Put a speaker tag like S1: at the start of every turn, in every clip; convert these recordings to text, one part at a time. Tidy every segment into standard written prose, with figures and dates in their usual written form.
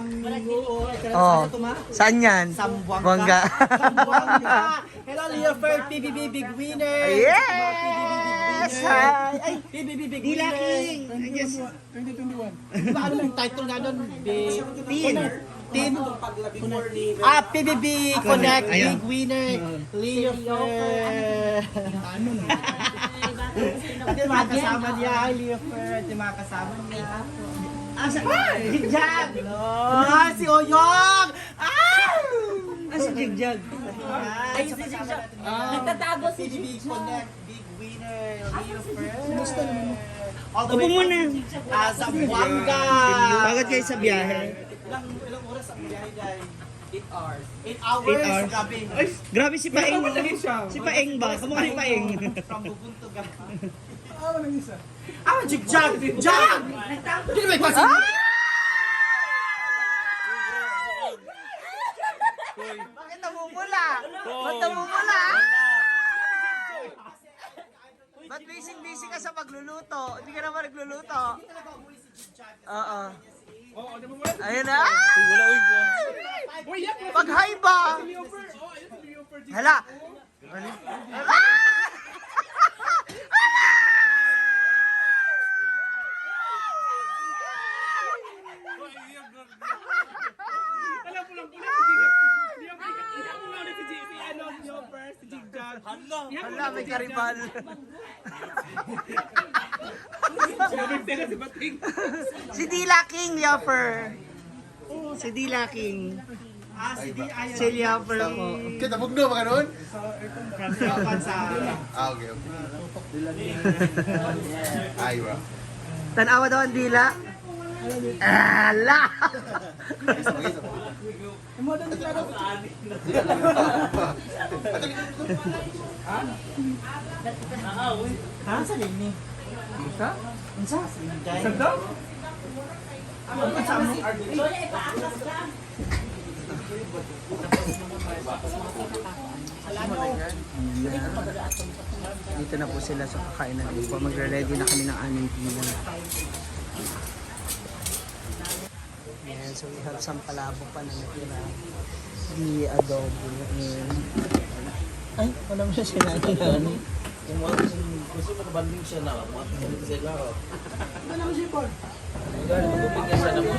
S1: Amigo.
S2: Oh. Saan yan?
S1: Sambuanga.
S2: Buanga.
S1: Sambuanga. Hello, Leo Fer, PBB Big Winner.
S2: Yes! Hi! Ay,
S1: PBB Big
S2: Dila
S1: Winner.
S2: King! Yes.
S3: 2021.
S1: Diba ano yung title nga nun? Big
S2: Tin.
S1: Team. Ah, PBB Connect
S2: Ayun.
S1: Big Winner. Leo Fer.
S3: Ano na?
S1: At yung mga kasama niya, hi Leo Fer. At yung mga kasama niya.
S2: Ah, sa... Jigjag!
S1: Ah, si Oyong! Ah!
S2: Ah, si Jigjag.
S1: Ay, si Jigjag.
S4: Nagtatago si
S1: PBB Connect Big Winner. Leo Fer.
S3: Kumusta naman?
S1: All the
S2: Upo
S1: way
S2: muna.
S1: from Zamboanga.
S2: Pagod kayo sa biyahe.
S1: Ilang oras ang biyahe dahil? 8 hours. 8 hours.
S2: 8 hours.
S1: Grabe.
S2: Grabe si Paeng.
S3: Lagi siya.
S2: Si Paeng ba? Kamukha ni Paeng.
S1: From Bubuntog.
S3: Ah, walang isa.
S1: Ah, jigjag! Jag! Hindi naman kasi.
S2: Bakit namumula? Ba't namumula? Ba't busy-busy ka sa pagluluto? Hindi ka naman nagluluto.
S1: Talaga umuwi si Jigjag.
S2: Oo.
S3: Oo, di ba wala?
S2: Ayun na.
S3: Uy, yan!
S2: Pag-hi ba?
S3: Leo Fer! Oh, ayun si Leo Fer.
S2: Hala! Hala!
S3: Alam mo lang, pula si Jigjag. Leo Fer, isa mo nga ulit si G- si ano, Leo Fer, si Jigjag. Hala!
S2: Hala, may karibal.
S3: Grabe sila si Bating.
S2: Si Dila King, Liafer. Si Dila King.
S1: Ah, si D. Ayun.
S2: Si Liafer po.
S5: Kita bugno ba karon?
S1: From Japan sa...
S5: Ah, okay. Ay, bro.
S2: Tanawa daw ang dila. Ala!
S1: Ha? Sa lini?
S3: Isa?
S1: Unsa?
S3: Isa daw?
S4: Lola, ipaakas ka.
S2: Dito na po sila sa kakainan. Po, magre-ready na kami ng aming dinner. Ayan, so we have some palabok pa na natira. The adobo. And... Ay, wala mo siya sinani.
S6: Gusto mo kabanding siya na, mga sila.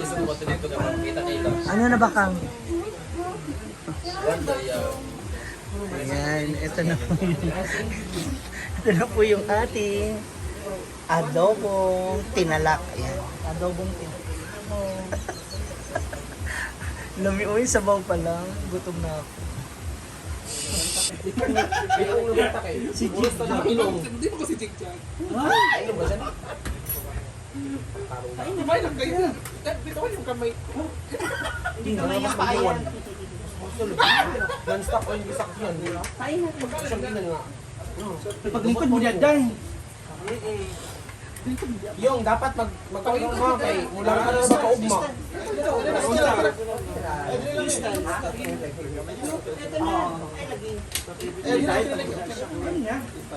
S6: Gusto mo dito ka makita kayo.
S2: Ano na ba kang?
S6: Wanda yaw.
S2: Ayan, ito na po yung, ito na po yung ating adobong tinalak. Ayan, adobong tinalak. Lumi, uy, sabaw pa lang. Gutom na ako.
S6: Si Jigjag. Ilong.
S3: Hindi mo ko si Jigjag.
S6: Ilong ba siya?
S3: Ay, kamay lang kayo. Eh, dito ko yung kamay ko.
S1: Hindi naman yung paayan.
S6: Non-stop ko yung gisakyan. Siyang ina nga.
S1: Paglingkod mo niya, day.
S6: Yung dapat mag magpakita mo kay mula ka na sa kaugma.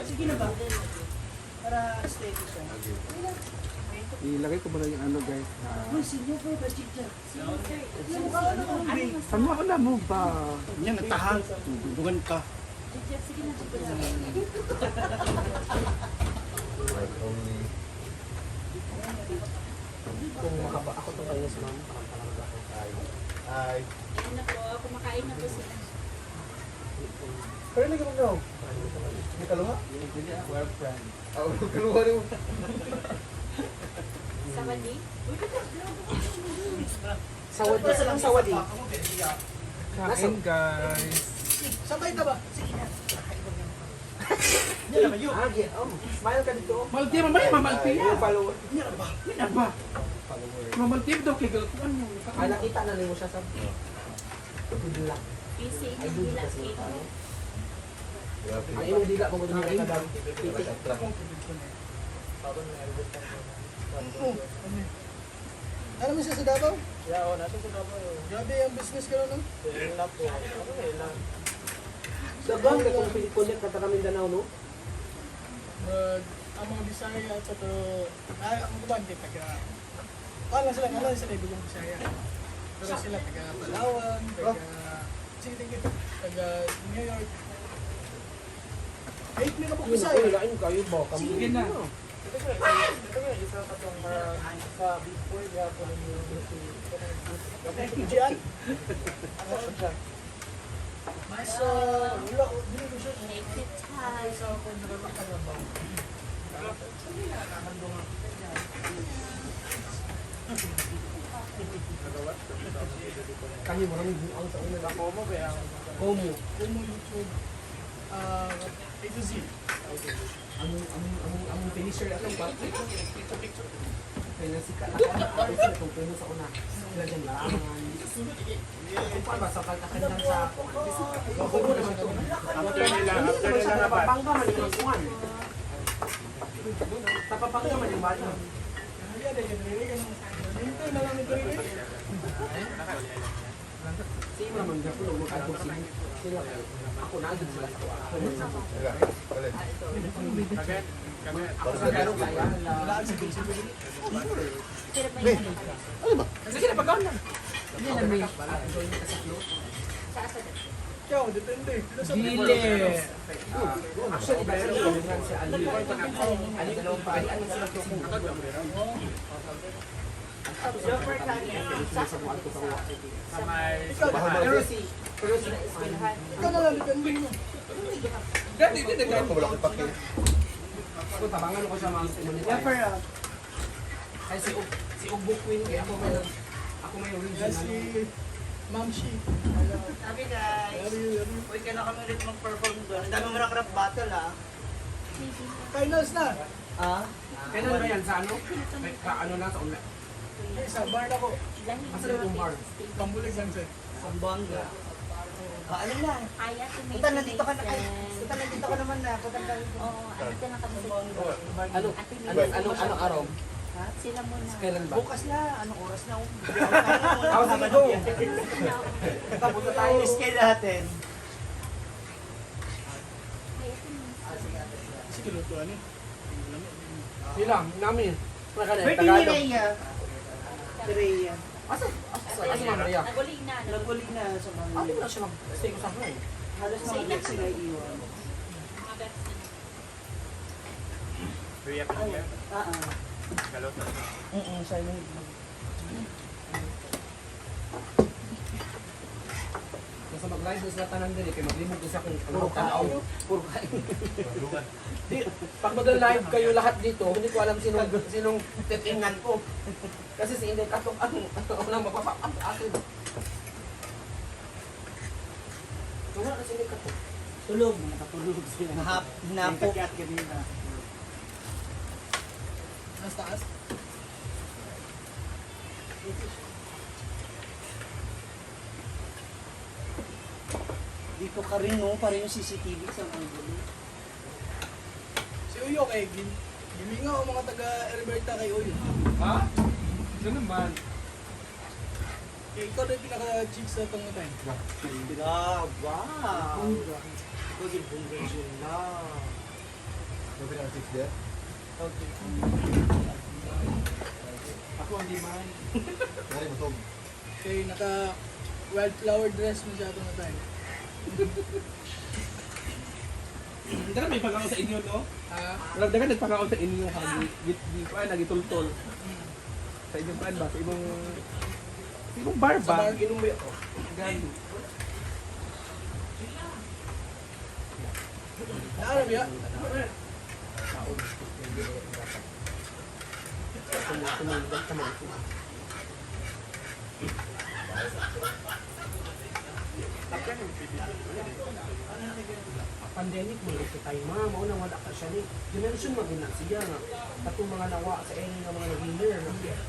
S1: Sige na ba? Para steady siya.
S3: Ilagay ko muna yung ano, guys.
S1: Uy, si Leo Fer ba, Jigjag?
S3: Sama ko na mo ba?
S1: Yan, nagtahang. Dugan ka.
S4: Sige na, sige na.
S5: Like only
S6: Kung makaba ako to kayo sa mama, parang parang ako tayo.
S5: Ay.
S4: Ayun na po, kumakain na po sila.
S5: Pero lagi mo no. Hindi kaluha?
S6: We're friends.
S5: Ah, kaluha ni mo.
S4: Sawadi?
S6: Sawadi sa lang sawadi.
S3: Kain, guys.
S1: Sabay ka ba?
S6: Ah, oh, smile ka dito.
S3: Maltiya, mamaya, mamaltiya.
S6: Yung follower.
S3: Yan ba? Mamaltiya daw kay Galkuan mo.
S6: Ay, nakita na nimo siya sa Good luck.
S4: Busy na dila cake.
S6: Ay, imong dila mo gud nga kadam.
S5: Ano mo siya sa Davao?
S6: Yeah, oh, nasa sa Davao.
S5: Grabe ang business ka no?
S6: Dagang kay kung connect ka ta Mindanao no.
S3: Mag, ang mga Bisaya ito, pero, ay, ang uban, di taga, wala sila, wala sila ibigong Bisaya.
S5: Pero sila taga Palawan, taga... Sige, thank you. Taga New York. Ay, may
S6: Uy,
S5: kapag
S6: uy, lain kayo ba?
S3: Sige na.
S5: Gian? Nasa... Wala ko. Dili ko siya.
S4: Take it time.
S5: Sa ako nakakalabaw.
S6: Kami maraming buang sa una.
S1: Komo ba yan?
S6: Komo.
S5: Kumu YouTube. A to Z.
S6: Among finisher atong pa. Kaya na si Kala. Ay, sila itong puno sa una. Sila dyan larangan. Kung paano ba sa kaltakan sa... Kumo naman to.
S3: After nila,
S6: Hindi
S3: after
S6: naman
S3: nila
S6: siya
S3: rabat.
S6: napapangga man yung kuwan. Napapangga man yung bata.
S5: Dito na lang ito rin.
S6: Same naman dyan ko mag-adto sila. Sila kayo. Ako na agad sila sa kuwan.
S3: Again, kami.
S6: Ako sa garo kaya.
S4: Pero may ano
S6: Kasi sila pagkaon lang. Join ka sa flow.
S4: Sa
S5: Ikaw, depende. Sila sa
S1: Dili.
S6: Actually, ba sila yung si Ali? Ali, dalawang pa. Ali, ano sila ko?
S3: Sa may...
S6: Pero si
S5: Ikaw na lang, depende mo.
S3: Dati, dati, dati.
S6: Ako tabangan ko siya mga
S1: Never ah.
S6: Ay si Ugbo Queen kay ako may
S5: Yan
S6: original.
S5: si Ma'am Shi.
S1: Sabi guys.
S5: Love you, love you.
S1: Uy, kailan kami ulit mag-perform doon. Ang dami mo ng rap battle ah.
S5: Finals na.
S1: Ah?
S6: Kailan ba yan sa ano? Like, ka ano na sa online.
S5: Eh, sa bar na ko.
S6: Asa na itong bar?
S5: Pambulig lang sir.
S1: Zamboanga. Ah, ano na?
S4: Kaya to make
S1: Puta, nandito ka na. Ay,
S4: sense.
S1: puta, nandito ka naman na. Puta, nandito.
S4: Oo, andito na kami sa
S6: Ano
S4: Ate
S6: ano ano ano araw?
S4: Sila muna.
S6: Kailan ba?
S1: Bukas na. Anong oras na?
S6: Ako sige go. Tapos na tayo.
S1: Scale natin.
S4: Ay, ate Mason.
S5: Sige, lutuan eh.
S6: Sila namin.
S1: Birthday ni
S6: Tagalog.
S1: Rhea. Si Rhea.
S6: Asa asa asa Ma'am Rhea?
S4: Naguli na.
S1: Naguli na sa mga.
S6: Ate mo na siya mag-stay ko sa akin.
S1: Halos mga bets sila iwan.
S4: Mga best na.
S3: Rhea Pinilla.
S1: Ah, ah.
S3: Galota.
S1: Silent.
S6: Basta mag-live na sila tanan din eh, kay maglimog na siya kung puro tao. Puro kain. Di, pag mag-live kayo lahat dito, hindi ko alam sinong sinong titingnan ko. Kasi si Inday Katok ang unang mapapapap akin. Wala kasi Inday Katok.
S1: Tulog. Nakatulog sila. Nahap, hinapo.
S5: Mas taas.
S1: Dito ka rin, no? Parang yung CCTV sa mga gulo.
S5: Si Uyo kay Gim. Gimingaw ang mga taga Alberta kay Uyo.
S3: Ha? Ito naman.
S5: Kay ikaw na yung pinaka-chief sa tong time.
S1: Grabe. Ikaw yung bongga sila.
S5: Okay.
S3: Ako ang liman.
S5: Kay naka wildflower dress mo siya itong time.
S3: Hindi ka may pangako sa inyo, no?
S5: Ha?
S3: Nagdagan nagpangako sa inyo ha. Di pa nagitultol. Sa inyong paan ba? Sa imong bar
S5: Sa
S3: ba?
S5: bar.
S6: Ginom mo ako.
S3: Gani.
S5: Naaram ya?
S6: Pandemic mo ito tayo ma, mao na wala ka siya ni. Dimension maguna siya nga. Katong mga nawa sa inyo nga mga nag-winner.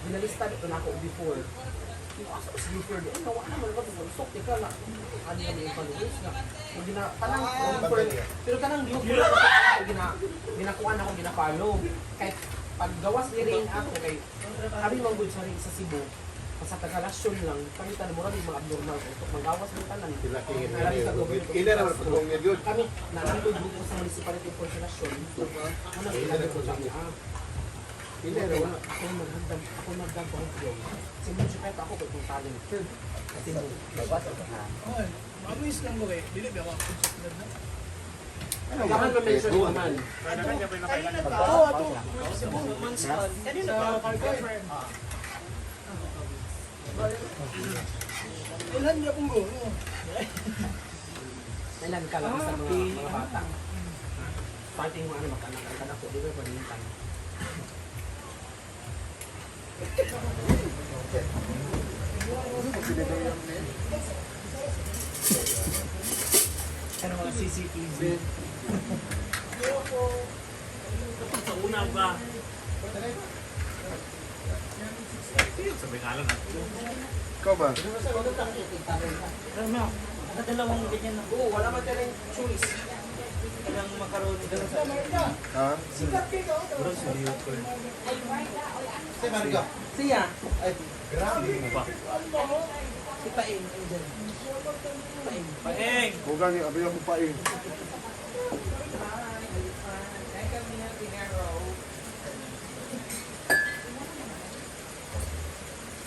S6: Ginalista dito na ako before. Yung asa ko sa before di, ay nawa naman ba sok di ka na. Ano na yung followers nga. Kung gina tanang offer, pero tanang view gina ginakuan ako gina-follow. Kahit paggawas ni Rain ako kay kami man gud sa Rain sa Cebu. Sa tagalasyon lang, kami tanan mura mga abnormal utok magawas mo tanan. Alam sa government kami nanandun grupo sa municipality of Consolacion. Ano sila ko sa ah. Hindi, wala. Ako maghagdam, ako maghagdam ko. Si mo siya ako kung talent. Kasi mo.
S5: Okay. Mamiss lang ko kay. Dili ba ako na.
S6: Kailangan ma-mention mo man.
S5: Oo, ato. Cebu. Sa Cargo. Ilan niya kung go?
S6: Kailan ka lang sa mga bata. Starting mo ano, magkanak ako, di ba panintan?
S1: Ano mga CCTV.
S3: Sa una ba? Sabi nga lang ako.
S7: Ikaw ba?
S1: Ano, nakadalawang ganyan na.
S6: Oo, wala man tayong choice.
S1: Kailangan makaroon nito sa
S7: Ha?
S1: Si Marga.
S6: Siya.
S1: Ay, grabe. Si Paeng, andyan. Paeng.
S3: Paeng!
S7: Huwag gani, abi ako pa eh.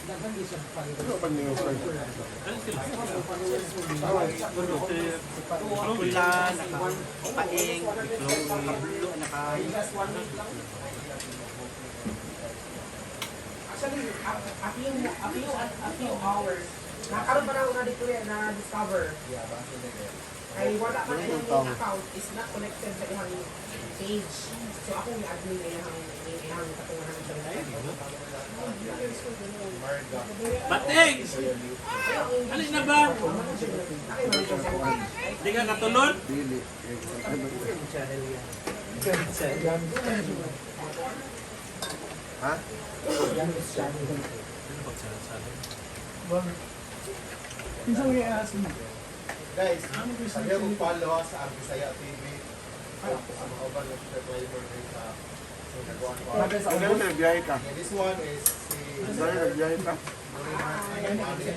S7: Ano ba niyo pa?
S3: Ano sila?
S1: Pula, naka Paeng, naka-blue, naka...
S6: Just one week lang. Actually, a few hours. Nakaroon pa na ako na dito yan, na discover. Kay wala man
S7: Ano
S6: ang
S7: yung tao?
S6: account is not connected sa iyang page. So ako yung admin na iyang katungahan sa
S3: Bating! Alin na ba? Hindi ka katulon?
S7: Dili. Ha?
S8: Guys, sabi akong follow ha, sa Arbisaya TV. Sa mga uban ng driver rin sa nagawa ko.
S7: Ano nagbiyahe ka?
S8: And this one is si
S7: Sorry, nagbiyahe ka.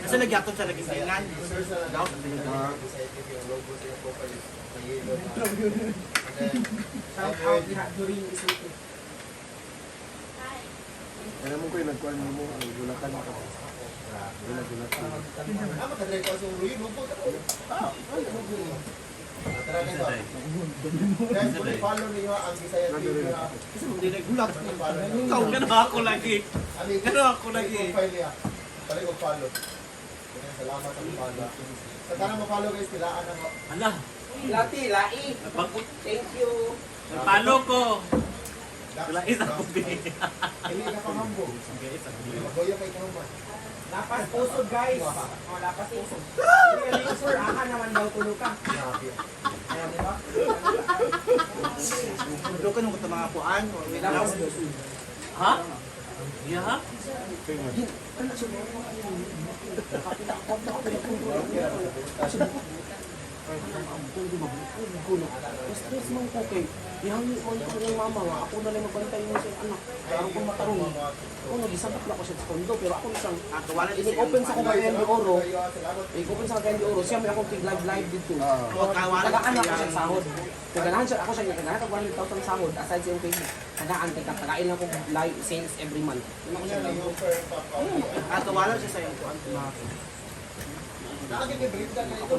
S1: Kasi nagyaton sa laging tingan.
S8: Sir sa Arbisaya TV, ang logo sa iyong profile is na yellow na. And then,
S6: Shout out diha during isipin.
S4: Hi.
S7: Alam mo ko yung nagkuhan mo, ang gulakan ka. Gula-gulakan.
S8: Ah, makadrive ko sa Ruy, logo ka. Ah, tara guys. Ah. Guys, kung follow niyo ang Bisaya TV. Ha.
S1: Kasi hindi nagulat.
S8: Follow niyo.
S3: Ikaw, gano'n ako lagi.
S8: Ano yung
S3: Gano'n ako lagi.
S8: yung profile niya? Balik ko follow. Ganyan, salamat sa follow. Sa tanang mo-follow guys, kilaan ang
S3: Ala,
S6: Lati, lai.
S3: bago.
S6: Thank you.
S3: Palo ko. Wala isa ko
S8: Hindi ka pahambog. Magoya kay kahuman.
S6: Lapas pusod guys. Oh, lapas pusod. Sir, aka naman daw tulog ka.
S8: Grabe.
S6: Ayan, di ba?
S1: Pero ka nung mga kuan.
S6: Lapas pusod.
S3: Ha? Yeah?
S6: Stress man ko kay Ihangi man ko ng mama nga ako na lang magbantay mo sa anak. Pero kung matarong ako nagisabot na ko siya sa kondo pero ako isang
S1: Wala din
S6: open sa Cagayan de Oro.
S8: Salamat.
S6: I-open sa Cagayan de Oro siya may akong tig live live dito.
S1: Wala
S6: Tagaan ako siya sa sahod. Taganahan siya ako siya naganahan kag 100,000 sahod aside sa iyong Facebook. Tagaan kay tagain lang ko live sales every month. Ano ko siya
S8: Yan, yung firm pop up.
S1: Wala siya sa iyong kuan.
S8: Nakagit ni Brenda na ito.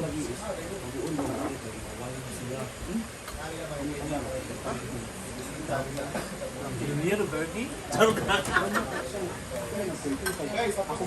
S3: Junior Bernie? Charot ka.
S8: Guys, ako